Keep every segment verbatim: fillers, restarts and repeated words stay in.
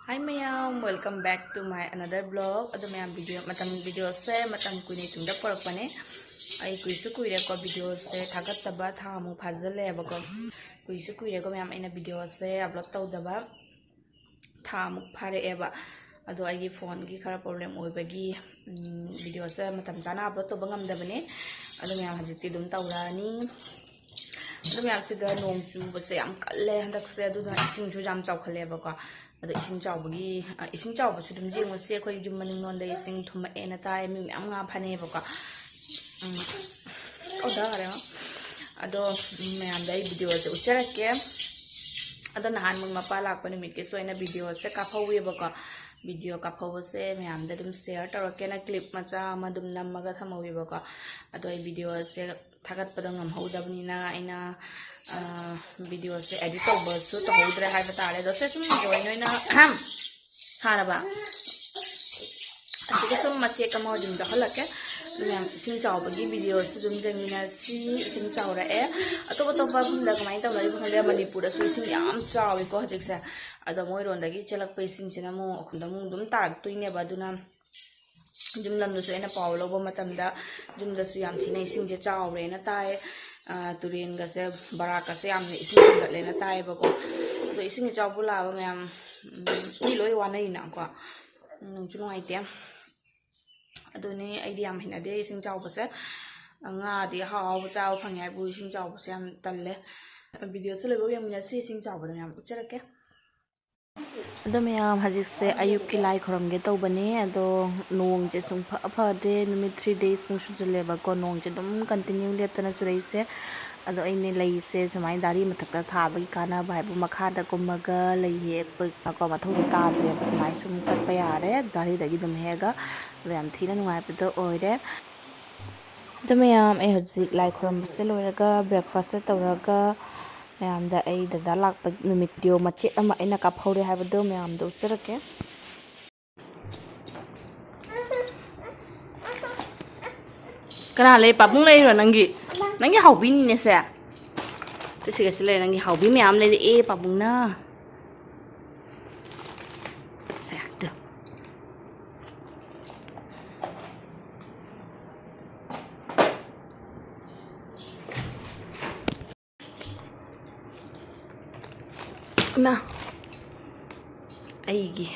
Hi ꯃꯌꯥꯝ, welcome back to my another vlog. ꯑꯗꯣ ꯃꯌꯥꯝ, video ꯃꯇꯝ videoꯁꯦ ꯃꯇꯝ ꯀꯨꯏꯅ ꯇꯨꯡꯗ ꯄꯨꯔꯛꯄꯅꯦ꯫ ꯑꯩ ꯀꯨꯏꯁꯨ ꯀꯨꯏꯔꯦꯀꯣ videoꯁꯦ ꯊꯥꯒꯠꯇꯕ, ꯊꯥ ꯑꯃꯨꯛ ꯐꯥꯖꯤꯜꯂꯛꯑꯦꯕꯀꯣ꯫ ꯀꯨꯏꯁꯨ ꯀꯨꯏꯔꯦꯀꯣ ꯃꯌꯥꯝ, ꯑꯩꯅ videoꯁꯦ upload ꯇꯧꯗꯕ ꯊꯥ ꯑꯃꯨꯛ ꯐꯥꯔꯛꯑꯦꯕ꯫ ꯑꯗꯣ ꯑꯩꯒꯤ phoneꯒꯤ ꯈꯔ problem ꯑꯣꯏꯕꯒꯤ videoꯁꯦ ꯃꯇꯝ ꯆꯥꯅ upload ꯇꯧꯕ ꯉꯝꯗꯕꯅꯦ꯫ ꯑꯗꯣ ꯃꯌꯥꯝ, ꯍꯧꯖꯤꯛꯇꯤ ꯑꯗꯨꯝ ꯇꯧꯔꯛꯑꯅꯤ꯫ ꯑꯗꯣ ꯃꯌꯥꯝ, ꯁꯤꯗ ꯅꯣꯡ ꯆꯨꯕꯁꯦ ꯌꯥꯝ ꯀꯜꯂꯦ ꯍꯟꯗꯛꯁꯦ, ꯑꯗꯨꯅ ꯏꯁꯤꯡꯁꯨ ꯌꯥꯝ ꯆꯥꯎꯈꯠꯂꯦꯕꯀꯣ꯫ ꯑꯗꯣ ꯏꯁꯤꯡ ꯆꯥꯎꯕꯒꯤ, ꯑ, ꯏꯁꯤꯡ ꯆꯥꯎꯕꯁꯨ ꯑꯗꯨꯝ ꯌꯦꯡꯉꯨꯁꯤ꯫ ꯑꯩꯈꯣꯏ ꯌꯨꯝ ꯃꯅꯤꯡꯂꯣꯝꯗ ꯏꯁꯤꯡ ꯊꯨꯝꯃꯛꯑꯦꯅ ꯇꯥꯏ, ꯃꯤ ꯃꯌꯥꯝ ꯉꯥ ꯐꯥꯅꯩꯌꯦꯕꯀꯣ꯫ ꯎꯝ, ꯑꯣ, ꯗꯥ ꯍꯥꯏꯔꯦ꯫ ꯑꯗꯣ, ꯎꯝ, ꯃꯌꯥꯝꯗ ꯑꯩ videoꯁꯦ ꯎꯠꯆꯔꯛꯀꯦ꯫ ꯑꯗꯣ ꯅꯍꯥꯟ ꯃꯣꯏ ꯃꯄꯥ ꯂꯥꯛꯄ ꯅꯨꯃꯤꯠꯀꯤꯁꯨ ꯑꯩꯅ videoꯁꯦ ꯀꯥꯞꯍꯧꯋꯦꯕꯀꯣ꯫ Video ꯀꯥꯞꯍꯧꯕꯁꯦ ꯃꯌꯥꯝꯗ ꯑꯗꯨꯝ share ꯇꯧꯔꯛꯀꯦꯅ clip ꯃꯆꯥ ꯑꯃ ꯑꯗꯨꯝ ꯅꯝꯃꯒ ꯊꯝꯍꯧꯋꯦꯕꯀꯣ꯫ ꯑꯗꯣ ꯑꯩ videoꯁꯦ ꯊꯥꯒꯠꯄꯗꯣ ꯉꯝꯍꯧꯗꯕꯅꯤꯅ ꯑꯩꯅ, ꯑ, videoꯁꯦ edit ꯇꯧꯕꯁꯨ ꯇꯧꯍꯧꯗ꯭ꯔꯦ ꯍꯥꯏꯕ ꯇꯥꯔꯦ꯫ ꯑꯗꯣ ꯁꯦ ꯁꯨꯝ join ꯑꯣꯏꯅ, ꯑꯍꯝ, ꯊꯥꯔꯕ? ꯑꯁꯤꯗ ꯁꯨꯝ ꯃꯇꯦꯛ ꯑꯃ ꯑꯗꯨꯝ ꯌꯥꯎꯍꯜꯂꯛꯀꯦ꯫ ꯑꯗꯨ ꯃꯌꯥꯝ, ꯏꯁꯤꯡ ꯆꯥꯎꯕꯒꯤ videoꯁꯨ ꯑꯗꯨꯝ ꯌꯦꯡꯃꯤꯟꯅꯁꯤ꯫ ꯏꯁꯤꯡ ꯆꯥꯎꯔꯛꯑꯦ꯫ ꯑꯇꯣꯞ ꯑꯇꯣꯞꯄ ꯃꯐꯝꯗ ꯀꯃꯥꯏꯅ ꯇꯧꯅꯔꯤꯕ ꯈꯪꯗꯦ, ꯃꯅꯤꯄꯨꯔꯗꯁꯨ ꯏꯁꯤꯡ ꯌꯥꯝ ꯆꯥꯎꯋꯤꯀꯣ ꯍꯧꯖꯤꯛꯁꯦ꯫ ꯑꯗꯣ ꯃꯣꯏꯔꯣꯝꯗꯒꯤ ꯆꯦꯜꯂꯛꯄ ꯏꯁꯤꯡꯁꯤꯅ ꯑꯃꯨꯛ ꯑꯩꯈꯣꯏꯗ ꯑꯃꯨꯛ ꯑꯗꯨꯝ ꯇꯥꯔꯛꯇꯣꯏꯅꯦꯕ꯫ ꯑꯗꯨꯅ ꯌꯨꯝ ꯂꯝꯗꯁꯨ ꯑꯩꯅ ꯄꯥꯎ ꯂꯧꯕ ꯃꯇꯝꯗ ꯌꯨꯝꯗꯁꯨ ꯌꯥꯝ ꯊꯤꯅ ꯏꯁꯤꯡꯁꯦ ꯆꯥꯎꯔꯦꯅ ꯇꯥꯏ꯫ ꯑ, ꯇꯨꯔꯦꯟꯒꯁꯦ, ꯕꯔꯥꯛꯀꯁꯦ ꯌꯥꯝꯅ ꯏꯁꯤꯡ ꯊꯨꯝꯒꯠꯂꯦꯅ ꯇꯥꯏꯌꯦꯕꯀꯣ꯫ ꯑꯗꯣ ꯏꯁꯤꯡ ꯏꯆꯥꯎꯕꯨ ꯂꯥꯛꯑꯕ ꯃꯌꯥꯝ, ꯎꯝ, ꯃꯤ ꯂꯣꯏ ꯋꯥꯅꯩꯅꯀꯣ꯫ ꯎꯝ, ꯅꯨꯡꯁꯨ ꯅꯨꯡꯉꯥꯏꯇꯦ꯫ ꯑꯗꯨꯅꯤ, ꯑꯩꯗꯤ ꯌꯥꯝ ꯍꯩꯅꯗꯦ ꯏꯁꯤꯡ ꯆꯥꯎꯕꯁꯦ꯫ ꯉꯥꯗꯤ ꯑꯍꯥꯎ ꯑꯍꯥꯎꯕ ꯆꯥꯕ ꯐꯪꯉꯦ ꯍꯥꯏꯕꯨ ꯏꯁꯤꯡ ꯆꯥꯎꯕꯁꯦ ꯌꯥꯝ ꯇꯜꯂꯦ꯫ videoꯁꯦ ꯂꯣꯏꯕꯧ ꯌꯦꯡꯃꯤꯟꯅꯁꯤ, ꯏꯁꯤꯡ ꯆꯥꯎꯕꯗ ꯃꯌꯥꯝ ꯎꯠꯆꯔꯛꯀꯦ꯫ ꯑꯗꯣ ꯃꯌꯥꯝ, ꯍꯧꯖꯤꯛꯁꯦ ꯑꯌꯨꯛꯀꯤ ꯂꯥꯏ ꯈꯨꯔꯨꯝꯒꯦ ꯇꯧꯕꯅꯦ꯫ ꯑꯗꯣ ꯅꯣꯡꯁꯦ ꯁꯨꯝ ꯐ ꯐꯗ꯭ꯔꯦ, ꯅꯨꯃꯤꯠ three days ꯃꯨꯛ ꯁꯨꯖꯜꯂꯦꯕꯀꯣ ꯅꯣꯡꯁꯦ ꯑꯗꯨꯝ continue ꯂꯦꯞꯇꯅ ꯆꯨꯔꯛꯏꯁꯦ꯫ ꯑꯗꯣ ꯑꯩꯅ ꯂꯩꯁꯦ ꯁꯨꯃꯥꯏꯅ ꯗꯥꯔꯤ ꯃꯊꯛꯇ ꯊꯥꯕꯒꯤ ꯀꯥꯟꯅꯕ ꯍꯥꯏꯕꯨ ꯃꯈꯥꯗ ꯀꯨꯝꯃꯒ ꯂꯩ ꯍꯦꯛꯄ ꯀꯣ ꯃꯊꯧꯗꯣ ꯇꯥꯗ꯭ꯔꯦꯕ꯫ ꯁꯨꯃꯥꯏꯅ ꯁꯨꯝ ꯀꯠꯄ ꯌꯥꯔꯦ ꯗꯥꯔꯤꯗꯒꯤ ꯑꯗꯨꯝ ꯍꯦꯛꯑꯒ꯫ ꯑꯗꯣ ꯌꯥꯝ ꯊꯤꯅ ꯅꯨꯡꯉꯥꯏꯕꯗꯣ ꯑꯣꯏꯔꯦ꯫ ꯑꯗꯣ ꯃꯌꯥꯝ, ꯑꯩ ꯍꯧꯖꯤꯛ ꯂꯥꯏ ꯈꯨꯔꯨꯝꯕꯁꯦ ꯂꯣꯏꯔꯒ breakfastꯁꯦ ꯇꯧꯔꯒ ꯃꯌꯥꯝꯗ ꯑꯩ ꯗꯗꯥ ꯂꯥꯛꯄ ꯅꯨꯃꯤꯠ video ꯃꯆꯦꯠ ꯑꯃ ꯑꯩꯅ ꯀꯥꯞꯍꯧꯔꯦ ꯍꯥꯏꯕꯗꯣ ꯃꯌꯥꯝꯗ ꯎꯠꯆꯔꯛꯀꯦ꯫ ꯀꯅꯥ ꯂꯩ? ꯄꯥꯕꯨꯡ ꯂꯩꯔꯣ ꯅꯪꯒꯤ? ꯅꯪꯒꯤ ꯍꯥꯎꯕꯤꯅꯤꯅꯦ ꯁꯦ꯫ ꯁꯤ ꯁꯤꯒ ꯁꯤ ꯂꯩꯔꯦ, ꯅꯪꯒꯤ ꯍꯥꯎꯕꯤ ꯃꯌꯥꯝ ꯂꯩꯔꯛꯑꯦ ꯄꯥꯕꯨꯡꯅ꯫ ꯃꯥ, ꯑꯩꯒꯤ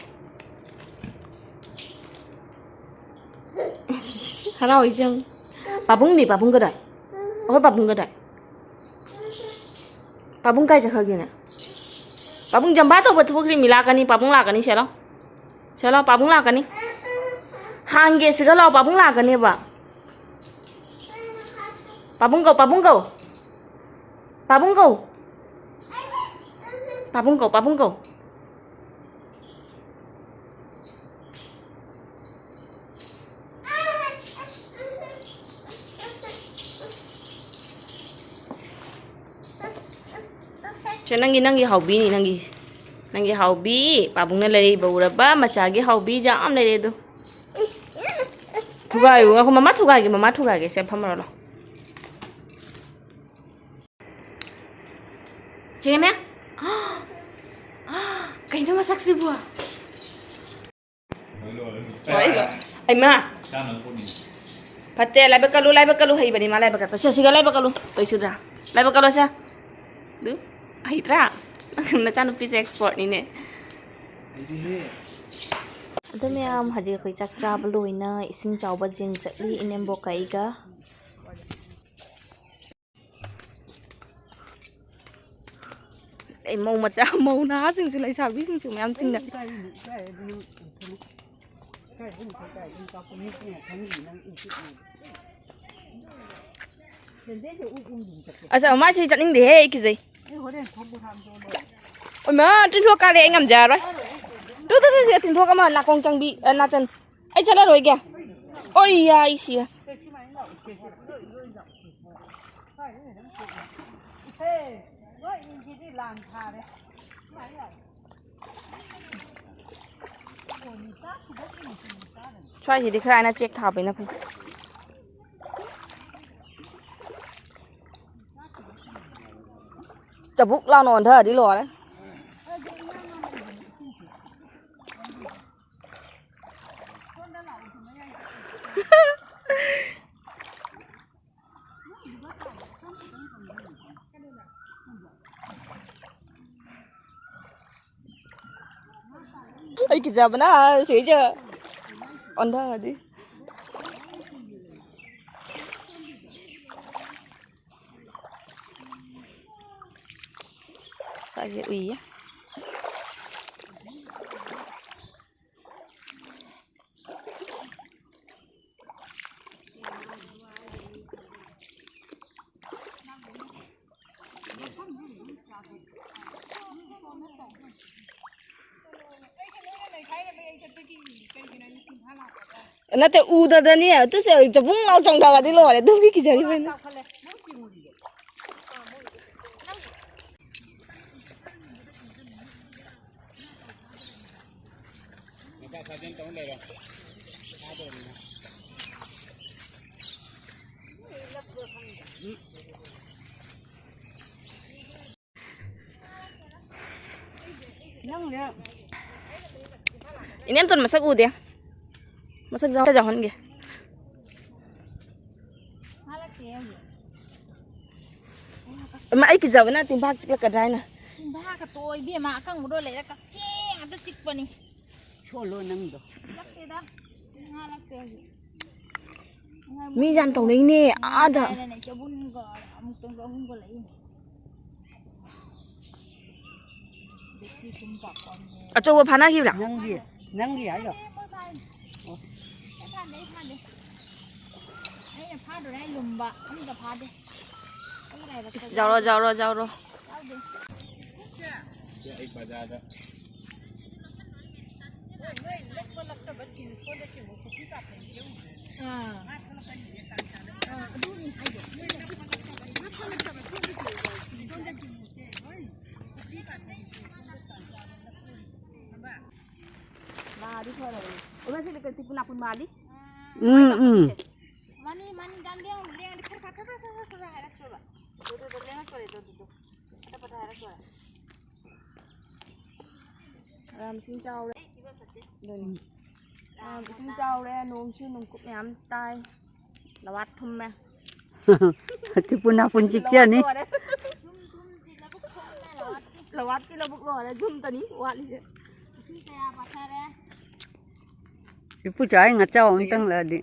ꯍꯔꯥꯎ ꯏꯆꯦ꯫ ꯄꯥꯕꯨꯡꯗꯤ, ꯄꯥꯕꯨꯡ ꯀꯗꯥꯏ? ꯑꯩꯈꯣꯏ ꯄꯥꯕꯨꯡ ꯀꯗꯥꯏ? ꯄꯥꯕꯨꯡ ꯀꯥꯏ ꯆꯠꯈ꯭ꯔꯒꯦꯅꯦ? ꯄꯥꯕꯨꯡ ꯖꯝꯕꯥ ꯇꯧꯕ ꯊꯣꯛꯈ꯭ꯔꯦ꯫ ꯃꯤ ꯂꯥꯛꯀꯅꯤ, ꯄꯥꯕꯨꯡ ꯂꯥꯛꯀꯅꯤ꯫ ꯁꯦꯂꯣ, ꯁꯦꯂꯣ, ꯄꯥꯕꯨꯡ ꯂꯥꯛꯀꯅꯤ꯫ ꯍꯥꯡꯒꯦ ꯁꯤꯒ ꯂꯥꯎ, ꯄꯥꯕꯨꯡ ꯂꯥꯛꯀꯅꯦꯕ꯫ ꯄꯥꯕꯨꯡ ꯀꯧ, ꯄꯥꯕꯨꯡ ꯀꯧ꯫ ꯄꯥꯕꯨꯡ ꯀꯧ꯫ ꯄꯥꯕꯨꯡ ꯀꯧ, ꯄꯥꯕꯨꯡ ꯀꯧ꯫ ꯁꯦ, ꯅꯪꯒꯤ, ꯅꯪꯒꯤ ꯍꯥꯎꯕꯤꯅꯤ, ꯅꯪꯒꯤ, ꯅꯪꯒꯤ ꯍꯥꯎꯕꯤ꯫ ꯄꯥꯕꯨꯡꯅ ꯂꯩꯔꯛꯏꯕ ꯎꯔꯕ? ꯃꯆꯥꯒꯤ ꯍꯥꯎꯕꯤ ꯌꯥꯝ ꯂꯩꯔꯦ ꯑꯗꯨ꯫ ꯊꯨꯒꯥꯏꯌꯨ, ꯉꯥꯏꯈꯣ, ꯃꯃꯥ ꯊꯨꯒꯥꯏꯒꯦ, ꯃꯃꯥ ꯊꯨꯒꯥꯏꯒꯦ꯫ ꯁꯦ, ꯐꯝꯃꯔꯣ ꯂꯥꯎ꯫ ꯁꯤꯒꯅꯦ꯫ ꯀꯩꯅꯣ ꯃꯁꯛꯁꯤꯕꯨ? ꯍꯣꯏ, ꯍꯣꯏ꯫ ꯑꯩꯃ꯫ ꯐꯠꯇꯦ, ꯂꯥꯏꯕꯛ ꯀꯜꯂꯨ, ꯂꯥꯏꯕꯛ ꯀꯜꯂꯨ, ꯍꯩꯕꯅꯤ ꯃꯥ ꯂꯥꯏꯕꯛ ꯀꯠꯄ꯫ ꯁꯦ, ꯁꯤꯒ ꯂꯥꯏꯕꯛ ꯀꯜꯂꯨ꯫ ꯀꯩꯁꯨꯗ꯭ꯔꯥ? ꯂꯥꯏꯕꯛ ꯀꯜꯂꯣ ꯁꯦ꯫ ꯑꯗꯨ, ꯍꯩꯇ꯭ꯔꯥ? ꯅꯆꯥꯅꯨꯄꯤꯁꯦ expertꯅꯤꯅꯦ꯫ ꯑꯗꯣ ꯃꯌꯥꯝ, ꯍꯧꯖꯤꯛ ꯑꯩꯈꯣꯏ ꯆꯥꯛ ꯆꯥꯕ ꯂꯣꯏꯅ ꯏꯁꯤꯡ ꯆꯥꯎꯕ ꯌꯦꯡ ꯆꯠꯂꯤ, ꯏꯅꯦꯝꯕꯣꯛꯀ ꯑꯩꯒ꯫ ꯑꯩ ꯃꯧ ꯃꯆꯥ, ꯃꯧ ꯅꯍꯥꯁꯤꯡꯁꯨ, ꯂꯩꯁꯥꯕꯤꯁꯤꯡꯁꯨ ꯃꯌꯥꯝ ꯆꯤꯡꯅ-, ꯑꯁ, ꯃꯥꯁꯤ ꯆꯠꯅꯤꯡꯗꯦꯍꯦ, ꯑꯩ ꯀꯤꯖꯩ꯫ ꯑꯣꯏꯃꯥ, ꯇꯤꯟꯊ꯭ꯔꯣꯛ ꯀꯥꯔꯦ, ꯑꯩ ꯉꯝꯖꯔꯔꯣꯏ꯫ ꯇꯨ, ꯇꯨ, ꯇꯨ, ꯁꯤ ꯇꯤꯟꯊ꯭ꯔꯣꯛ ꯑꯃ ꯅꯥꯀꯣꯡ ꯆꯪꯕꯤ, ꯑ, ꯅꯥꯆꯟ꯫ ꯑꯩ ꯆꯠꯂꯔꯣꯏꯒꯦ꯫ ꯑꯣꯏ, ꯌꯥ, ꯑꯩ ꯁꯤꯔꯦ꯫ ꯁ꯭ꯋꯥꯏꯁꯤꯗꯤ ꯈꯔ ꯍꯥꯏꯅ ꯆꯦꯛ ꯊꯥꯕꯅ ꯐꯩ꯫ ꯆꯕꯨꯛ ꯂꯥꯎꯅ ꯑꯣꯟꯊꯔꯗꯤ ꯂꯣꯏꯔꯦ꯫ ꯑꯩ ꯀꯤꯖꯕꯅ ꯁꯤꯁꯦ ꯑꯣꯟꯊꯔꯗꯤ꯫ ꯁ꯭ꯋꯥꯏꯁꯦ ꯎꯏꯌꯦ꯫ ꯅꯠꯇꯦ, ꯎꯗꯗꯅꯤ꯫ ꯑꯗꯨꯁꯦ ꯆꯕꯨꯡ ꯂꯥꯎ ꯆꯣꯡꯊꯔꯗꯤ ꯂꯣꯏꯔꯦ꯫ ꯑꯗꯨꯒꯤ ꯀꯤꯖꯔꯤꯕꯅꯤ꯫ ꯃꯆꯥ ꯁꯥꯖꯦꯜ ꯇꯧ ꯂꯩꯔꯣ꯫ ꯊꯥꯗꯣꯔꯤꯅ꯫ ꯅꯪꯅꯦ꯫ ꯏꯅꯦꯝꯇꯣꯟ ꯃꯁꯛ ꯎꯗꯦ꯫ ꯃꯁꯛ ꯌꯥꯎ-, ꯌꯥꯎꯍꯟꯒꯦ꯫ ꯐꯥꯔꯛꯇꯦ ꯍꯧꯖꯤꯛ꯫ ꯑꯃ, ꯑꯩ ꯀꯤꯖꯕꯅ ꯇꯤꯟꯐꯥꯛ ꯆꯤꯛꯂꯛꯀꯗ꯭ꯔꯥ ꯍꯥꯏꯅ꯫ ꯇꯤꯟꯐꯥꯛꯀ ꯇꯣꯛꯑꯣ ꯏꯕꯦꯝꯃ, ꯑꯀꯪꯕꯗꯣ ꯂꯩꯔ ꯀꯛꯆꯦꯡ ꯉꯥꯛꯇ ꯆꯤꯛꯄꯅꯤ꯫ ꯁꯣꯜꯂꯣ ꯅꯪꯗꯣ꯫ ꯆꯤꯛꯂꯛꯇꯦꯗ꯫ ꯉꯥ ꯂꯛꯇꯦ ꯍꯧꯖꯤꯛ꯫ ꯃꯤ ꯌꯥꯝ ꯇꯧꯅꯩꯅꯦ, ꯑꯥꯗ꯫ ꯉꯥꯏꯔꯦꯅꯦ, ꯆꯕꯨꯟꯒ ꯑꯃꯨꯛꯇꯪꯒ ꯑꯍꯨꯝꯒ ꯂꯩ꯫ ꯑꯆꯧꯕ ꯐꯥꯅꯈꯤꯕ꯭ꯔꯥ? ꯅꯪꯒꯤ, ꯅꯪꯒꯤ ꯍꯥꯏꯔꯣ? ꯑꯩ ꯐꯥꯗꯦ, ꯑꯩ ꯐꯥꯗꯦ꯫ ꯑꯩꯅ ꯐꯥꯗꯣꯔꯦ, ꯑꯩ ꯂꯨꯝꯕ ꯑꯝꯇ ꯐꯥꯗꯦ꯫ ꯑꯩꯒꯤ ꯂꯥꯏꯕꯛꯇ ꯏꯁ, ꯖꯥꯎꯔꯣ, ꯌꯥꯎꯗꯦ꯫ ꯖꯥꯎꯔꯣ, ꯖꯥꯎꯔꯣ꯫ ꯌꯥꯎꯗꯦ꯫ ꯑꯩ ꯕꯖꯥꯔꯗ꯫ ꯑꯥ꯫ ꯑꯥ, ꯑꯗꯨꯅꯤ ꯍꯥꯏꯗꯣ꯫ ꯃꯥꯗꯤ ꯐꯔꯕꯅꯤ꯫ ꯑꯣ, ꯉꯁꯤꯗꯤ ꯀꯩ ꯇꯤꯄꯨ ꯅꯥꯄꯨ ꯃꯥꯜꯂꯤ? ꯎꯝ, ꯎꯝ꯫ ꯃꯥꯅꯤ, ꯃꯥꯅꯤ, ꯗꯥ ꯂꯦꯡ-, ꯂꯦꯡꯉꯗꯤ ꯈꯔ ꯐ-, ꯐ-, ꯐ-, ꯐ-, ꯐ-, ꯍꯥꯏꯔꯛꯇ꯭ꯔꯣꯕ? ꯑꯗꯨ, ꯑꯗꯨ, ꯑꯗꯨ ꯂꯦꯡꯉꯛꯇꯣꯔꯦ, ꯑꯗꯨ, ꯑꯗꯨ, ꯑꯗꯨ꯫ ꯐꯠ ꯐꯠ ꯍꯥꯏꯔꯛꯇꯣꯔꯦ꯫ ꯔꯥꯝ ꯏꯁꯤꯡ ꯆꯥꯎꯔꯦ꯫ ꯑꯗꯨꯅꯤ꯫ ꯔꯥꯝ ꯏꯁꯤꯡ ꯆꯥꯎꯔꯦ, ꯅꯣꯡꯁꯨ ꯅꯣꯡꯀꯨꯞ ꯃꯌꯥꯝ ꯇꯥꯏ꯫ ꯂꯋꯥꯠ ꯊꯨꯝꯃꯦ꯫ ꯇꯤꯄꯨ ꯅꯥꯄꯨꯟ ꯆꯤꯛꯆꯅꯤ꯫ ꯂꯋꯥꯠ ꯂꯣꯏꯔꯦ꯫ ꯂꯋꯥꯠꯀꯤ ꯂꯧꯕꯨꯛ ꯂꯣꯏꯔꯦ, ꯌꯨꯝꯗꯅꯤ ꯋꯥꯠꯂꯤꯁꯦ꯫ ꯏꯄꯨ ꯆꯥꯏ ꯉꯥꯆꯥꯎ ꯑꯝꯇꯪ ꯂꯛꯑꯗꯤ꯫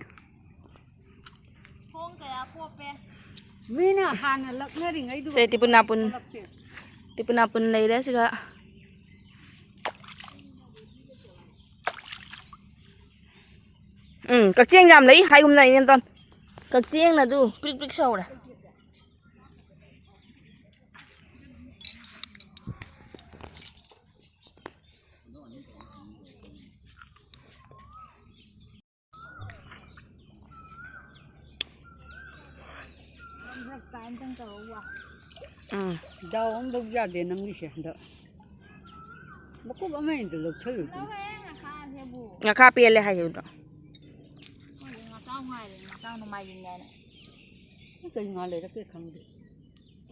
ꯃꯤꯅ ꯍꯥꯟꯅ ꯂꯛꯅꯔꯤꯉꯩꯗꯨ ꯁꯦ, ꯇꯤꯄꯨ ꯅꯥꯄꯨꯟ꯫ ꯊꯣꯛꯂꯛꯇꯦ꯫ ꯇꯤꯄꯨ ꯅꯥꯄꯨꯟ ꯂꯩꯔꯦ ꯁꯤꯒ꯫ ꯎꯝ, ꯀꯛꯆꯦꯡ ꯌꯥꯝ ꯂꯩ ꯍꯥꯏꯒꯨꯝꯅ, ꯏꯅꯦꯝꯇꯣꯟ꯫ ꯀꯛꯆꯦꯡꯅ ꯑꯗꯨ ꯄ꯭ꯔꯤꯛ ꯄ꯭ꯔꯤꯛ ꯁꯧꯔꯦ꯫ ꯎꯝ꯫ ꯗꯥꯎ ꯑꯃꯐꯧ ꯌꯥꯗꯦ ꯅꯪꯒꯤꯁꯦ ꯍꯟꯗꯛ꯫ ꯃꯀꯨꯞ ꯑꯃ ꯍꯦꯟꯗ ꯂꯧꯁꯜꯂꯨ꯫ ꯉꯥꯈꯥ ꯄꯦꯜꯂꯦ ꯍꯥꯏꯌꯨꯗꯣ꯫ ꯉꯥꯆꯥꯎ ꯉꯥꯏꯔꯦ, ꯉꯥꯆꯥꯎ ꯅꯣꯡꯃꯥꯏꯖꯤꯡ ꯍꯥꯏꯅ꯫ ꯀꯩ ꯉꯥ ꯂꯩꯔꯛꯀꯦ ꯈꯪꯗꯦ꯫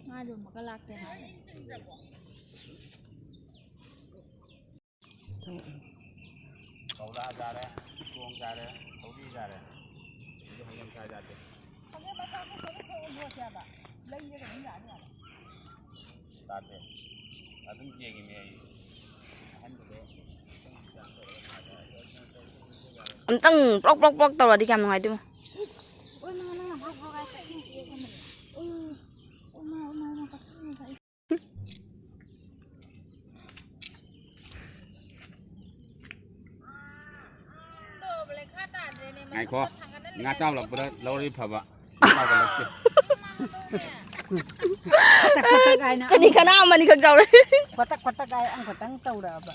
ꯉꯥꯗꯨ ꯑꯃꯨꯛꯀ ꯂꯥꯛꯇꯦ ꯍꯥꯏ꯫ ꯀꯧꯂꯥ ꯆꯥꯔꯦ, ꯇꯣꯡ ꯆꯥꯔꯦ, ꯊꯧꯔꯤ ꯆꯥꯔꯦ꯫ ꯑꯗꯨ ꯍꯪꯒꯥꯝ ꯆꯥ ꯌꯥꯗꯦ꯫ ꯆꯥꯗꯦ꯫ ꯑꯗꯨꯝ ꯌꯦꯡꯉꯤꯅꯦ ꯑꯩ꯫ ꯑꯍꯟꯕꯗꯣ ꯑꯝꯇꯪ ꯄ꯭ꯔꯣꯛ ꯄ꯭ꯔꯣꯛ ꯄ꯭ꯔꯣꯛ ꯇꯧꯔꯗꯤ ꯀꯌꯥꯝ ꯅꯨꯡꯉꯥꯏꯗꯣꯏꯅꯣ꯫ ꯉꯥꯏꯈꯣ, ꯉꯥ ꯆꯥꯎꯂꯛꯄꯗ ꯂꯧꯔꯤ ꯐꯕ꯫ ꯉꯥ ꯆꯥꯎꯈꯠꯂꯛꯇꯦ꯫ ꯈꯣꯇꯛ ꯈꯣꯇꯛ ꯍꯥꯏꯅ ꯈꯅꯤ ꯈꯅꯥ ꯑꯃꯅꯤꯈꯛ ꯆꯥꯎꯔꯦ꯫ ꯈꯣꯇꯛ ꯈꯣꯇꯛ ꯍꯥꯏ ꯑꯃꯈꯛꯇꯪ ꯇꯧꯔꯛꯑꯕ꯫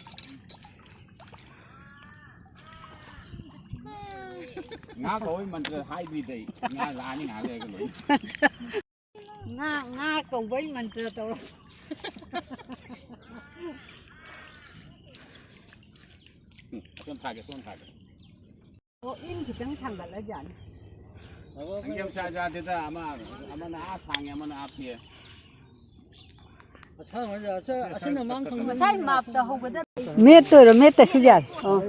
ꯉꯥ ꯀꯧꯕꯩ ꯃꯟꯇ꯭ꯔ ꯍꯥꯏꯗ꯭ꯔꯤꯗ ꯑꯩ꯫ ꯉꯥ ꯂꯥꯛꯑꯅꯤ ꯉꯥꯏꯍꯥꯛ ꯂꯩꯔꯒ ꯂꯣꯏ꯫ ꯉꯥ, ꯉꯥ ꯀꯧꯕꯩ ꯃꯟꯇ꯭ꯔ ꯇꯧꯔꯣ꯫ ꯎꯝ, ꯑꯁꯣꯝ ꯊꯥꯒꯦ, ꯑꯁꯣꯝ ꯊꯥꯒꯦ꯫ ꯑꯣ, ꯏꯟ ꯈꯤꯇꯪ ꯊꯥꯡꯒꯠꯂꯖꯥꯠꯅꯤ꯫ ꯁꯪꯒꯦꯝ ꯆꯥ ꯌꯥꯗꯦꯗ, ꯑꯃ, ꯑꯃꯅ ꯑꯥ ꯁꯥꯡꯉꯦ, ꯑꯃꯅ ꯑꯥ ꯄꯤꯛꯑꯦ꯫ ꯑꯁꯥꯡꯕ, ꯑꯁ-, ꯑꯁꯤꯅ ꯃꯥꯡ ꯊꯪꯕ꯫ ꯉꯁꯥꯏ ꯃꯥꯞꯇ ꯍꯧꯒꯗꯕ꯫ ꯃꯦꯠꯇꯣꯏꯔꯣ, ꯃꯦꯠꯇꯁꯨ ꯌꯥꯔꯦ꯫ ꯑꯣ꯫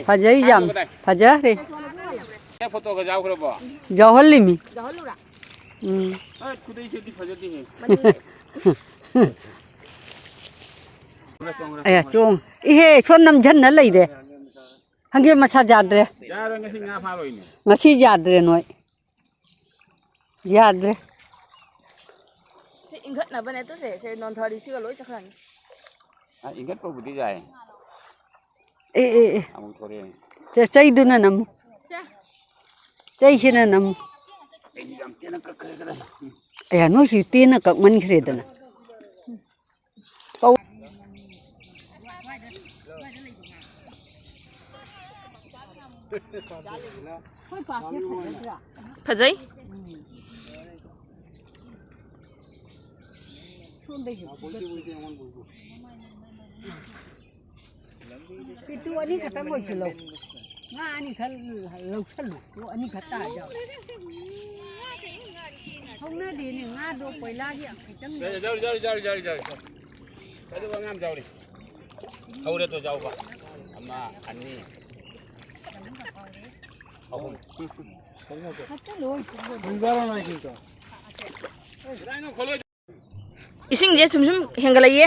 ꯐꯖꯩ ꯌꯥꯝ꯫ ꯐꯖꯈ꯭ꯔꯦ꯫ ꯐꯣꯇꯣꯒ ꯌꯥꯎꯈ꯭ꯔꯕꯣ? ꯌꯥꯎꯍꯜꯂꯤꯃꯤ꯫ ꯎꯝ꯫ ꯑꯁ, ꯈꯨꯗꯩꯁꯤꯗꯤ ꯐꯖꯗꯦꯍꯦ꯫ ꯑꯌꯥ, ꯆꯣꯡ꯫ ꯏꯍꯦ, ꯁꯣꯝ ꯅꯝꯖꯟꯅ ꯂꯩꯔꯦ꯫ ꯍꯪꯒꯦ ꯃꯁꯥ ꯌꯥꯗ꯭ꯔꯦ꯫ ꯌꯥꯔꯣꯏ, ꯉꯁꯤ ꯉꯥ ꯐꯥꯔꯣꯏꯅꯦ꯫ ꯉꯁꯤ ꯌꯥꯗ꯭ꯔꯦ ꯅꯣꯏ꯫ ꯌꯥꯗ꯭ꯔꯦ꯫ ꯁꯤ ꯏꯟꯈꯠꯅꯕꯅꯦ, ꯇꯨꯁꯦ, ꯁꯦ ꯅꯣꯟꯊꯔꯤꯁꯤꯒ ꯂꯣꯏ ꯆꯠꯈ꯭ꯔꯅꯤ꯫ ꯑ, ꯏꯟꯈꯠꯄꯕꯨꯗꯤ ꯌꯥꯏ꯫ ꯑꯦ, ꯑꯦ, ꯑꯦ꯫ ꯑꯃꯨꯛ ꯊꯣꯔꯛꯑꯦ꯫ ꯆꯦ, ꯆꯩꯗꯨꯅ ꯅꯝꯃꯨ꯫ ꯆꯦ꯫ ꯆꯩꯁꯤꯅ ꯅꯝꯃꯨ꯫ ꯑꯩꯗꯤ ꯌꯥꯝ ꯇꯦꯟꯅ ꯀꯛꯈ꯭ꯔꯦ ꯀꯗꯥꯏ꯫ ꯑꯌꯥ, ꯅꯣꯏꯁꯨ ꯇꯦꯟꯅ ꯀꯛꯃꯟꯈ꯭ꯔꯦꯗꯅ꯫ ꯀꯧ-, ꯐꯖꯩ꯫ ꯄꯤꯇꯨ ꯑꯅꯤ ꯈꯛꯇꯪ ꯑꯣꯏꯁꯤꯜꯂꯣ꯫ ꯉꯥ ꯑꯅꯤꯈꯛ ꯂꯧꯁꯜꯂꯨ꯫ ꯑꯣ, ꯑꯅꯤꯈꯛ ꯇꯥꯔꯦ꯫ ꯍꯧꯅꯗꯦꯅꯦ, ꯉꯥꯗꯣ ꯀꯣꯏꯂꯥꯒꯤ ꯈꯤꯇꯪ ꯌꯥꯎꯔꯤ, ꯌꯥꯎꯔꯤ, ꯌꯥꯎꯔꯤ, ꯌꯥꯎꯔꯤ, ꯌꯥꯎꯔꯤ, ꯌꯥꯎꯔꯤ꯫ ꯑꯗꯨꯒ ꯑꯉꯥꯡ ꯌꯥꯎꯔꯤ꯫ ꯍꯧꯔꯦ ꯇꯣ, ꯌꯥꯎꯕ꯫ ꯑꯃ, ꯑꯅꯤ, ꯑꯍꯨꯝ꯫ ꯍꯥꯞꯆꯜꯂꯣ꯫ ꯏꯁꯤꯡꯁꯦ ꯁꯨꯝ ꯁꯨꯝ ꯍꯦꯟꯒꯠꯂꯛꯏꯌꯦ꯫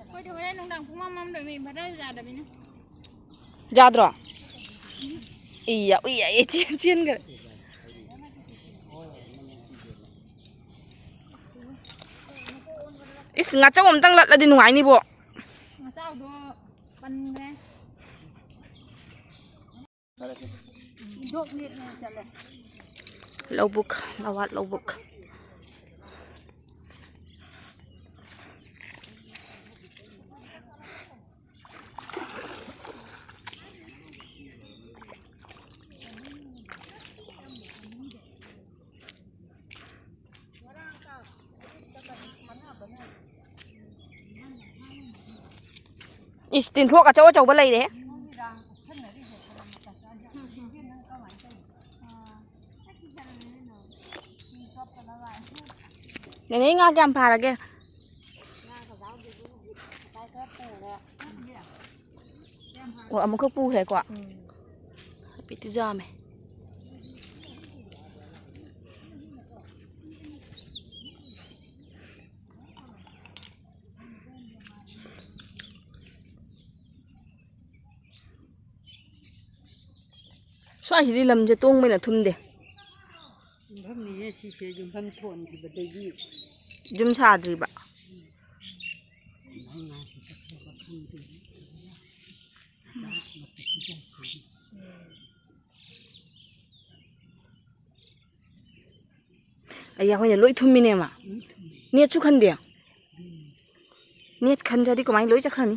ꯑꯩꯈꯣꯏꯗꯤ ꯍꯣꯔꯦꯟ ꯅꯨꯡꯗꯥꯡ ꯄꯨꯡ ꯑꯃ ꯑꯃ ꯂꯣꯏꯃꯛ inverter ꯌꯥꯗꯕꯅꯤꯅ꯫ ꯌꯥꯗ꯭ꯔꯣ? ꯏꯌꯥ, ꯎꯏꯌꯥ, ꯏꯌꯥ, ꯆꯦꯟ, ꯆꯦꯟꯈ꯭ꯔꯦ꯫ ꯏꯁ, ꯉꯥꯆꯧ ꯑꯝꯇꯪ ꯂꯠꯂꯗꯤ ꯅꯨꯡꯉꯥꯏꯅꯤꯕꯣ꯫ ꯉꯥꯆꯥꯎꯗꯣ ꯄꯟꯈ꯭ꯔꯦ꯫ ꯂꯧꯕꯨꯛ, ꯂꯋꯥꯠ ꯂꯧꯕꯨꯛ꯫ ꯏꯁ, ꯇꯤꯟꯊ꯭ꯔꯣꯛ ꯑꯆꯧ ꯑꯆꯧꯕ ꯂꯩꯔꯦ꯫ ꯅꯦꯅꯦ, ꯉꯥ ꯀꯌꯥꯝ ꯐꯥꯔꯒꯦ? ꯑꯣ, ꯑꯃꯨꯛꯈꯛ ꯄꯨꯈ꯭ꯔꯦꯀꯣ? ꯎꯝ꯫ ꯍꯥꯏꯐꯦꯠꯇꯤ ꯌꯥꯝꯃꯦ꯫ ꯁ꯭ꯋꯥꯏꯁꯤꯗꯤ ꯂꯝꯁꯦ ꯇꯣꯡꯕꯅ ꯊꯨꯝꯗꯦ꯫ ꯌꯨꯝꯐꯝꯅꯤꯅꯦ ꯁꯤꯁꯦ, ꯌꯨꯝꯐꯝ ꯊꯣꯟꯈꯤꯕꯗꯒꯤ꯫ ꯌꯨꯝ ꯁꯥꯗ꯭ꯔꯤꯕ? ꯑꯩ ꯑꯩꯈꯣꯏꯅ ꯂꯣꯏ ꯊꯨꯝꯃꯤꯅꯦ ꯃꯥ꯫ ꯅꯦꯠꯁꯨ ꯈꯟꯗꯦ꯫ ꯅꯦꯠ ꯈꯟꯗ꯭ꯔꯗꯤ ꯀꯃꯥꯏꯅ ꯂꯣꯏ ꯆꯠꯈ꯭ꯔꯅꯤ?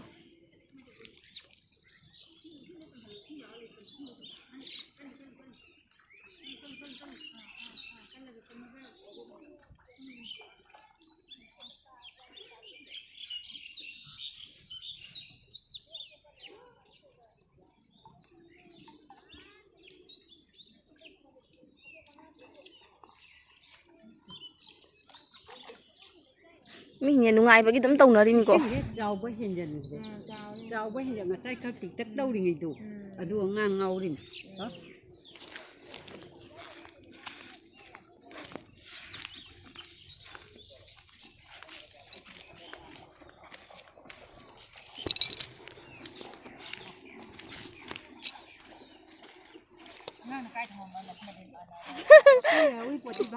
ꯃꯤꯁꯤꯡꯁꯦ ꯅꯨꯡꯉꯥꯏꯕꯒꯤ ꯑꯗꯨꯝ ꯇꯧꯅꯔꯤꯅꯤꯀꯣ꯫ ꯏꯁꯤꯡꯁꯦ ꯆꯥꯎꯕ ꯍꯦꯟꯖꯟꯈ꯭ꯔꯦ꯫ ꯎꯝ, ꯆꯥꯎꯔꯦ꯫ ꯆꯥꯎꯕ ꯍꯦꯟꯖꯟ-, ꯉꯁꯥꯏ ꯈꯔ ꯄꯤꯛꯇꯛ ꯇꯧꯔꯤꯉꯩꯗꯣ, ꯎꯝ꯫ ꯑꯗꯨ ꯑꯉꯥꯡ ꯉꯥꯎꯔꯤꯅꯤ꯫ ꯎꯝ꯫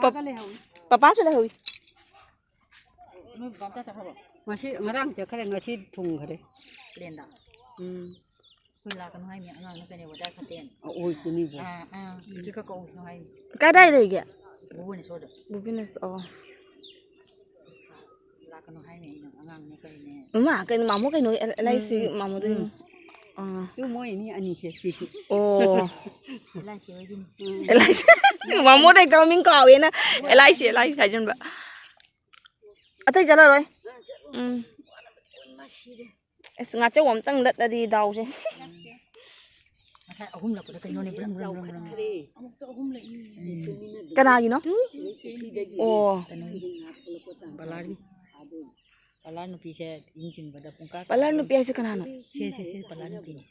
ꯄꯞ-, ꯄꯄꯥꯁꯨ ꯂꯩꯍꯧꯏ꯫ ꯅꯣꯏ ꯕꯥꯝꯆꯥ ꯆꯠꯈ꯭ꯔꯕꯣ? ꯉꯁꯤ, ꯉꯔꯥꯡ ꯆꯠꯈ꯭ꯔꯦ, ꯉꯁꯤ ꯊꯨꯡꯈ꯭ꯔꯦ꯫ ꯄ꯭ꯂꯦꯟꯗ? ꯎꯝ꯫ ꯑꯩꯈꯣꯏ ꯂꯥꯛꯀꯅꯨ ꯍꯥꯏꯃꯤ, ꯑꯉꯥꯡꯅ ꯀꯩꯅꯣ ꯑꯣꯖꯥ ꯐꯠꯇꯦꯅ꯫ ꯑ, ꯑꯣꯏꯗꯣꯏꯅꯤꯕꯣ꯫ ꯑꯥ, ꯑꯥ, ꯍꯧꯖꯤꯛ ꯈꯛ ꯀꯧꯁꯅꯨ ꯍꯥꯏꯃꯤ꯫ ꯀꯗꯥꯏ ꯂꯩꯒꯦ? ꯚꯨꯕꯅꯦꯁꯣꯔꯗ꯫ ꯚꯨꯕꯅꯦꯁ-, ꯑꯣ꯫ ꯂꯥꯛꯀꯅꯨ ꯍꯥꯏꯃꯤ ꯑꯩꯅ, ꯑꯉꯥꯡꯅꯦ ꯀꯔꯤꯅꯦ꯫ ꯃꯃꯥ, ꯀꯩꯅꯣ, ꯃꯥꯃꯣ ꯀꯩꯅꯣ, L-, um, L I C ꯎꯝ, ꯃꯥꯃꯣꯗꯣ ꯎꯝ꯫ ꯌꯦꯡꯉꯣ꯫ ꯑꯥ꯫ ꯇꯨ ꯃꯣꯏ ꯃꯤ ꯑꯅꯤꯁꯦ ꯁꯤꯁꯨ꯫ ꯑꯣ꯫ L I C ꯍꯣꯏꯒꯤꯅꯤ꯫ Um. L I C. ꯃꯥꯃꯣꯗ ꯍꯦꯛꯇ ꯃꯃꯤꯡ ꯀꯥꯎꯋꯦꯅ L I C, L I C ꯍꯥꯏꯖꯟꯕ꯫ ꯑꯇꯩ ꯆꯠꯂꯔꯣꯏ꯫ ꯎꯝ꯫ ꯑꯁ, ꯉꯥꯆꯧ ꯑꯝꯇꯪ ꯂꯠꯂꯗꯤ ꯗꯥꯎꯁꯦ꯫ ꯉꯁꯥꯏ ꯑꯍꯨꯝꯂꯛꯄꯗ ꯀꯩꯅꯣꯅꯦ, ꯕ꯭ꯔꯪ, ꯕ꯭ꯔꯪ, ꯕ꯭ꯔꯪ, ꯕ꯭ꯔꯪ꯫ ꯑꯃꯨꯛꯇ ꯑꯍꯨꯝꯂꯛ ꯏ꯫ ꯎꯝ꯫ ꯀꯅꯥꯒꯤꯅꯣ? ꯑꯣ꯫ ꯀꯩꯅꯣꯒꯤ꯫ ꯕꯂꯥꯒꯤ꯫ ꯄꯂꯥ ꯅꯨꯄꯤꯁꯦ ꯏꯟ ꯆꯤꯡꯕꯗ ꯄꯨꯡꯀꯥ ꯄꯂꯥ ꯀꯥ ꯅꯨꯄꯤ ꯍꯥꯏꯁꯦ ꯀꯅꯥꯅꯣ? ꯁꯦ, ꯁꯦ, ꯁꯦ, ꯄꯂꯥ ꯅꯨꯄꯤꯅꯦ꯫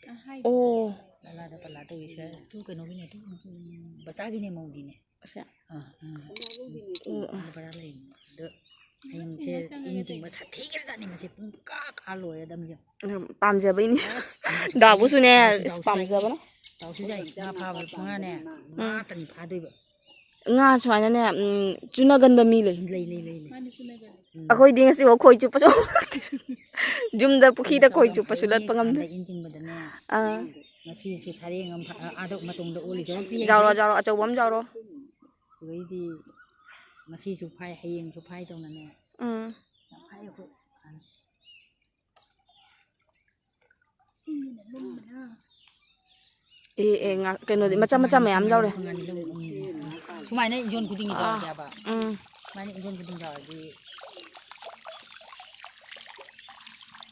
ꯑꯣ꯫ ꯄꯂꯥꯗ ꯄꯂꯥ ꯇꯧꯔꯤꯁꯦ꯫ ꯇꯨ ꯀꯩꯅꯣꯒꯤꯅꯦ, ꯇꯨ, ꯎꯝ, ꯕꯆꯥꯒꯤꯅꯦ, ꯃꯧꯒꯤꯅꯦ꯫ ꯑꯁꯦ꯫ ꯑꯥ, ꯑꯥ꯫ ꯎꯝ, ꯎꯝ꯫ ꯕꯔꯥ ꯂꯩꯔꯤꯅꯦ꯫ ꯑꯗꯣ ꯍꯌꯦꯡꯁꯦ ꯏꯟ ꯆꯤꯡꯕ ꯁꯥꯊꯤꯈ꯭ꯔꯖꯥꯠꯅꯤ ꯃꯁꯦ꯫ ꯄꯨꯡꯀꯥ ꯀꯥ ꯂꯣꯏꯔꯗꯝꯁꯦ꯫ ꯎꯝ, ꯄꯥꯝꯖꯕꯩꯅꯤ꯫ ꯑꯁ, ꯗꯥꯕꯨꯁꯨꯅꯦ, ꯗꯥꯎꯁꯨ ꯂꯩ꯫ ꯄꯥꯝꯖꯕꯅ꯫ ꯗꯥꯎꯁꯨ ꯂꯩ꯫ ꯉꯥ ꯐꯥꯕꯗ ꯄꯨꯡꯉꯥꯅꯦ, ꯎꯝ꯫ ꯉꯥꯇꯅꯤ ꯐꯥꯗꯣꯏꯕ꯫ ꯉꯥ ꯁꯨꯃꯥꯏꯅꯅꯦ, ꯎꯝ, ꯆꯨꯅꯒꯟꯕ ꯃꯤ ꯂꯩ꯫ ꯂꯩ, ꯂꯩ, ꯂꯩ, ꯂꯩ꯫ ꯎꯝ꯫ ꯑꯩꯈꯣꯏꯗꯤ ꯉꯁꯤꯐꯥꯎ ꯈꯣꯏ ꯆꯨꯞꯄꯁꯨ ꯌꯨꯝꯗ ꯄꯨꯈ꯭ꯔꯤꯗ ꯈꯣꯏ ꯆꯨꯞꯄꯁꯨ ꯂꯠꯄ ꯉꯝꯗꯦ꯫ ꯏꯟ ꯆꯤꯡꯕꯗꯅꯦ꯫ ꯑꯥ꯫ ꯉꯁꯤꯁꯨ ꯁꯔꯦꯡ ꯑꯃ ꯐ-, ꯑꯥꯗ ꯃꯇꯣꯡꯗ ꯑꯣꯜꯂꯤꯁꯦ꯫ ꯖꯥꯎꯔꯣ, ꯖꯥꯎꯔꯣ, ꯑꯆꯧꯕ ꯑꯃ ꯖꯥꯎꯔꯣ꯫ ꯑꯗꯩꯗꯤ ꯉꯁꯤꯁꯨ ꯐꯥꯏ, ꯍꯌꯦꯡꯁꯨ ꯐꯥꯏ ꯇꯧꯅꯅꯦ꯫ ꯎꯝ꯫ ꯌꯥꯝ ꯐꯥꯏ ꯑꯩꯈꯣꯏ꯫ ꯑꯦ, ꯑꯦ, ꯉꯥ-, ꯀꯩꯅꯣꯗꯤ ꯃꯆꯥ ꯃꯆꯥ ꯃꯌꯥꯝ ꯌꯥꯎꯔꯦ꯫ ꯁꯨꯃꯥꯏꯅ ꯏꯟꯖꯣꯟ ꯈꯨꯗꯤꯡꯒꯤ ꯑꯥ, ꯌꯥꯎꯔꯗꯤ ꯍꯥꯏꯕ꯫ ꯎꯝ꯫ ꯁꯨꯃꯥꯏꯅ ꯏꯟꯖꯣꯟ ꯈꯨꯗꯤꯡ ꯌꯥꯎꯔꯗꯤ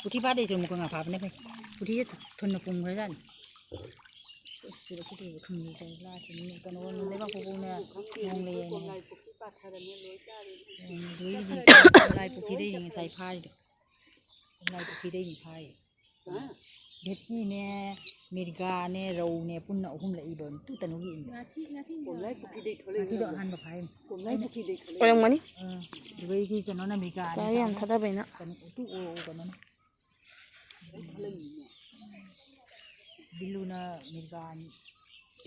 ꯄꯨꯈ꯭ꯔꯤ ꯐꯥꯗꯩꯁꯨ ꯑꯃꯨꯛꯀ ꯉꯥ ꯐꯥꯕꯅ ꯐꯩ꯫ ꯄꯨꯈ꯭ꯔꯤꯁꯦ ꯊꯨꯅ ꯄꯨꯝꯈ꯭ꯔꯖꯥꯠꯅꯤ꯫ ꯁꯤꯗ ꯄꯨꯈ꯭ꯔꯤꯁꯦ ꯊꯨꯝꯒꯤ ꯆꯥꯏ ꯂꯥꯛꯇꯣꯏꯅꯤ꯫ ꯀꯩꯅꯣ ꯂꯩꯕꯥꯛ ꯄꯣꯛꯄꯧꯅ ꯅꯣꯡ ꯂꯩꯌꯦꯅꯦ꯫ ꯎꯝ, ꯂꯣꯏꯒꯤꯗꯤ ꯂꯥꯏ ꯄꯨꯈ꯭ꯔꯤꯗꯩꯅꯤ ꯉꯁꯥꯏ ꯐꯥꯔꯤꯗꯣ꯫ ꯂꯥꯏ ꯄꯨꯈ꯭ꯔꯤꯗꯩꯅꯤ ꯐꯥꯔꯤ꯫ ꯚꯦꯠꯀꯤꯅꯦ, ꯃꯤꯔꯒꯥꯅꯦ, ꯔꯧꯅꯦ, ꯄꯨꯟꯅ ꯑꯍꯨꯝ ꯂꯛꯏꯕ꯫ ꯇꯨ ꯇꯅꯨꯒꯤ ꯏꯟꯗ꯫ ꯉꯁꯤ, ꯉꯁꯤꯗꯣ ꯑꯍꯥꯟꯕ ꯐꯥꯏꯅꯤ꯫ ꯑꯣꯏꯔꯝꯒꯅꯤ꯫ ꯑꯥ, ꯑꯗꯨꯗꯩꯗꯤ ꯀꯩꯅꯣꯅ ꯃꯤꯔꯒꯥꯅꯦ ꯇꯥ ꯌꯥꯝ ꯇꯥꯅ ꯊꯥꯗꯕꯩꯅ꯫ ꯀꯩꯅꯣ, ꯇꯨ ꯑꯣ, ꯑꯣ, ꯀꯩꯅꯣꯅ꯫ ꯕꯤꯜꯂꯨꯅ ꯃꯤꯔꯒꯥꯅꯤ꯫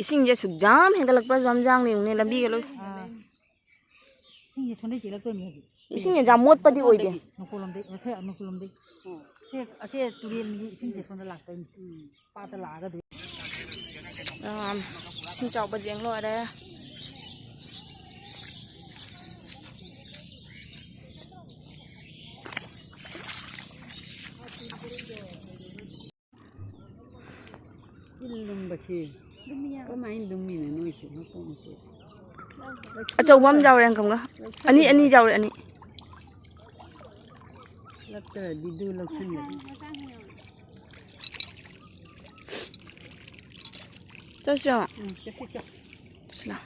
ꯏꯁꯤꯡꯁꯦ ꯁꯨꯛ ꯌꯥꯝ ꯍꯦꯟꯒꯠꯂꯛꯄ꯭ꯔꯥꯁꯨ ꯌꯥꯝ ꯌꯥꯡꯅ ꯌꯦꯡꯉꯨꯅꯦ, ꯂꯝꯕꯤꯒ ꯂꯣꯏ꯫ ꯑꯥ꯫ ꯏꯁꯤꯡꯁꯦ ꯁꯣꯝꯗꯩ ꯆꯦꯜꯂꯛꯇꯣꯏꯅꯤ ꯍꯧꯖꯤꯛ꯫ ꯏꯁꯤꯡꯁꯦ ꯌꯥꯝ ꯃꯣꯠꯄꯗꯤ ꯑꯣꯏꯗꯦ꯫ ꯅꯣꯡꯄꯣꯛꯂꯣꯝꯗꯩ, ꯑꯁꯦ ꯅꯣꯡꯄꯣꯛꯂꯣꯝꯗꯩ꯫ ꯁꯦ, ꯑꯁꯦ ꯇꯨꯔꯦꯟꯒꯤ ꯏꯁꯤꯡꯁꯦ ꯁꯣꯝꯗ ꯂꯥꯛꯇꯣꯏꯅꯤ꯫ ꯄꯥꯠꯇ ꯂꯥꯛꯑꯒ ꯑꯗꯨꯝ꯫ ꯑꯥ, ꯏꯁꯤꯡ ꯆꯥꯎꯕ ꯌꯦꯡ ꯂꯣꯏꯔꯦ꯫ ꯏꯜ ꯂꯨꯝꯕꯁꯤ ꯀꯃꯥꯏꯅ ꯂꯨꯝꯃꯤꯅꯣ ꯅꯣꯏꯁꯦ? ꯃꯄꯣꯛ ꯃꯄꯣꯛ꯫ ꯑꯆꯧꯕ ꯑꯃ ꯌꯥꯎꯔꯦ, ꯑꯪꯀꯝꯒ꯫ ꯑꯅꯤ, ꯑꯅꯤ ꯌꯥꯎꯔꯦ, ꯑꯅꯤ꯫ ꯂꯛꯇ꯭ꯔꯗꯤ ꯗꯨ ꯂꯧꯁꯟꯒꯗꯤ꯫ ꯆꯠꯁꯤꯔꯣ? ꯎꯝ, ꯆꯠꯁꯤ, ꯆꯠ꯫ ꯆꯠꯁꯤ ꯂꯥꯎ꯫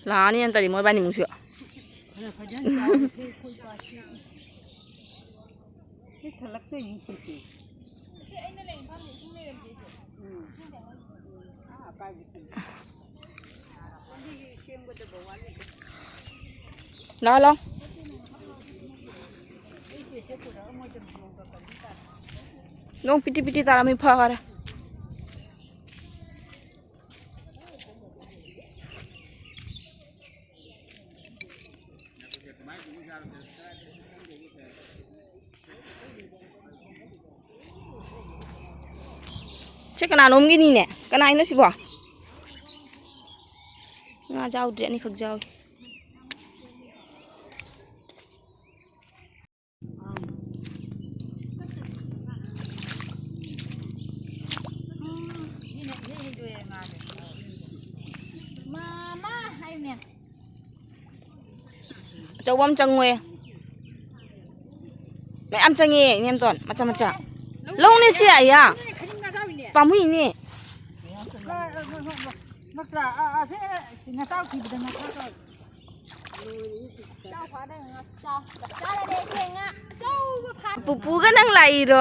ꯂꯥꯛꯑꯅꯤ ꯅꯠꯇ꯭ꯔꯗꯤ ꯃꯣꯏꯕꯥꯅꯤꯃꯨꯛꯁꯨ꯫ ꯈꯔ ꯐꯖꯅ ꯆꯥꯎꯔꯦ, ꯈꯣꯏ ꯄꯥꯠꯁꯤ꯫ ꯁꯤ ꯊꯜꯂꯛꯇꯣꯏꯅꯤ ꯁꯤꯁꯦ꯫ ꯁꯤ ꯑꯩꯅ ꯂꯩ ꯃꯐꯝꯁꯦ ꯏꯁꯤꯡ ꯂꯩꯔꯝꯗꯦ ꯁꯦ꯫ ꯎꯝ꯫ ꯑꯥ, ꯑꯀꯥꯏꯕꯁꯤꯡ꯫ ꯂꯝꯕꯤꯁꯦ ꯁꯦꯝꯒꯗꯕ ꯋꯥꯠꯂꯤꯗ꯫ ꯂꯥꯛꯑꯣ, ꯂꯥꯛꯑꯣ꯫ ꯑꯩꯁꯦ ꯁꯦ ꯄꯨꯔꯛꯑꯝꯃꯣꯏꯗꯕ ꯐꯤꯕꯝꯗ ꯇꯧꯔꯤ ꯇꯥꯔꯦ꯫ ꯅꯣꯡ ꯄꯤꯇꯤ ꯄꯤꯇꯤ ꯇꯥꯔꯝꯃꯤ ꯐꯈꯔꯦ꯫ ꯁꯤ ꯀꯅꯥꯅꯣꯝꯒꯤꯅꯤꯅꯦ? ꯀꯅꯥꯏꯅꯣ ꯁꯤꯕꯣ? ꯉꯥ ꯌꯥꯎꯗ꯭ꯔꯦ, ꯑꯅꯤꯈꯛ ꯌꯥꯎꯏ꯫ ꯃꯥꯃꯥ ꯍꯥꯏꯌꯨꯅꯦ꯫ ꯑꯆꯧꯕ ꯑꯃ ꯆꯪꯉꯣꯏ꯫ ꯃꯌꯥꯝ ꯆꯪꯉꯦ, ꯏꯅꯦꯝꯇꯣꯟ꯫ ꯃꯆꯥ, ꯃꯆꯥ꯫ ꯂꯧꯅꯦ ꯁꯤ, ꯑꯌꯥ꯫ ꯄꯥꯝꯃꯨꯏꯅꯦ꯫ ꯅꯠꯇ꯭ꯔꯥ? ꯑ, ꯑ, ꯁꯤ, ꯁꯤ ꯅꯇꯥꯎ ꯊꯤꯕꯗ ꯅꯇꯥꯎ ꯇꯧ꯫ ꯄꯨꯄꯨꯒ ꯅꯪ ꯂꯥꯛꯏꯔꯣ?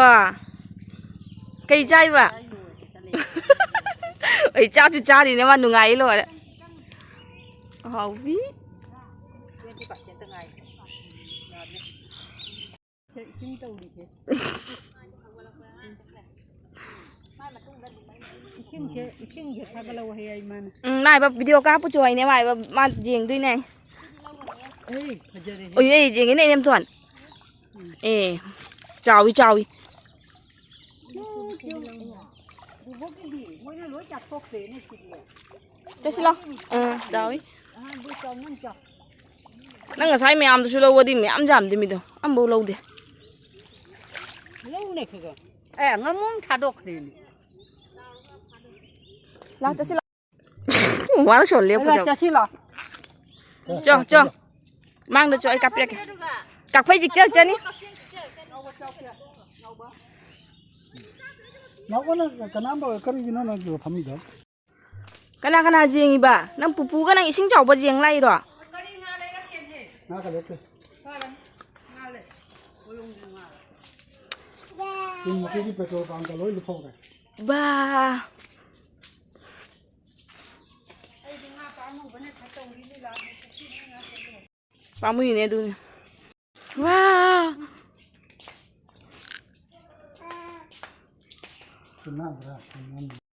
ꯀꯩ ꯆꯥꯏꯕ? ꯑꯩ ꯆꯥꯁꯨ ꯆꯥꯔꯤꯅꯦ, ꯃꯥ ꯅꯨꯡꯉꯥꯏ ꯂꯣꯏꯔꯦ꯫ ꯍꯥꯎꯕꯤ꯫ ꯏꯁꯤꯡꯁꯦ, ꯏꯁꯤꯡꯁꯦ ꯊꯥꯒꯠꯂꯛꯑꯣ ꯍꯥꯏꯌꯦ ꯏꯃꯥꯅ꯫ ꯎꯝ, ꯃꯥ ꯍꯥꯏꯕ video ꯀꯥꯞꯄꯨꯆꯣ ꯍꯥꯏꯅꯦ, ꯃꯥ ꯍꯥꯏꯕ, ꯃꯥ ꯌꯦꯡꯗꯣꯏꯅꯦ꯫ ꯑꯩ ꯐꯖꯔꯦꯍꯦ꯫ ꯎꯏꯌꯦ, ꯌꯦꯡꯉꯤꯅꯦ, ꯏꯅꯦꯝꯊꯣꯟ꯫ ꯎꯝ꯫ ꯑꯦ, ꯆꯥꯎꯏ, ꯆꯥꯎꯏ꯫ ꯕꯣꯕꯣꯛꯀꯤꯗꯤ ꯃꯣꯏꯅ ꯂꯣꯏ ꯆꯥꯊꯣꯛꯈ꯭ꯔꯦꯅꯦ ꯁꯤꯗꯤ꯫ ꯆꯠꯁꯤ ꯂꯥꯎ꯫ ꯑꯥ, ꯆꯥꯎꯏ꯫ ꯑꯍꯥꯟꯕ ꯆꯥꯎ, ꯅꯪ ꯆꯥꯎ꯫ ꯅꯪ ꯉꯁꯥꯏ ꯃꯌꯥꯝꯗꯨꯁꯨ ꯂꯧꯕꯗꯤ ꯃꯌꯥꯝ ꯌꯥꯝꯗꯦ ꯃꯤꯗꯣ꯫ ꯑꯝꯐꯥꯎ ꯂꯧꯗꯦ꯫ ꯂꯧꯅꯦ ꯈꯔ ꯈꯔ꯫ ꯑꯦ, ꯉꯥꯃꯨ ꯑꯃ ꯊꯥꯗꯣꯛꯈ꯭ꯔꯦꯅꯦ꯫ ꯂꯥꯛ ꯆꯠꯁꯤ ꯂꯥꯛ꯫ ꯋꯥꯔ ꯁꯣꯜꯂꯦ ꯑꯗꯨꯒ ꯄꯨꯖꯥ꯫ ꯆꯠꯁꯤ ꯂꯥꯛ꯫ ꯆꯣ, ꯆꯣ꯫ ꯃꯥꯡꯗ ꯆꯣ, ꯑꯩ ꯀꯥꯞꯄꯤꯔꯛꯀꯦ꯫ ꯀꯥꯛꯐꯩ ꯆꯤꯛꯆꯔꯛꯆꯅꯤ꯫ ꯉꯥꯎꯕ ꯅꯪ ꯀꯅꯥꯝꯕ ꯀꯔꯤꯒꯤꯅꯣ ꯅꯪ ꯐꯝꯃꯤꯗꯣ? ꯀꯅꯥ ꯀꯅꯥ ꯌꯦꯡꯉꯤꯕ? ꯅꯪ ꯄꯨꯄꯨꯒ ꯅꯪ ꯏꯁꯤꯡ ꯆꯥꯎꯕ ꯌꯦꯡ ꯂꯥꯛꯏꯔꯣ? ꯉꯥ ꯀꯂꯛꯇꯦ꯫ ꯐꯔꯦ꯫ ꯉꯥ ꯂꯩ꯫ ꯍꯣꯏ, ꯌꯨꯝꯒꯤ ꯉꯥ ꯂꯩ꯫ ꯇꯤꯝ ꯃꯈꯣꯏꯒꯤ ꯄꯦꯇ꯭ꯔꯣꯜ ꯄꯝꯒ ꯂꯣꯏ ꯂꯨꯞꯍꯧꯔꯦ꯫ ꯕꯥ꯫ ꯄꯥꯝꯃꯨꯏꯅꯦ ꯑꯗꯨꯅꯦ꯫ ꯋꯥ꯫ ꯆꯤꯡꯅꯕ꯭ꯔꯥ?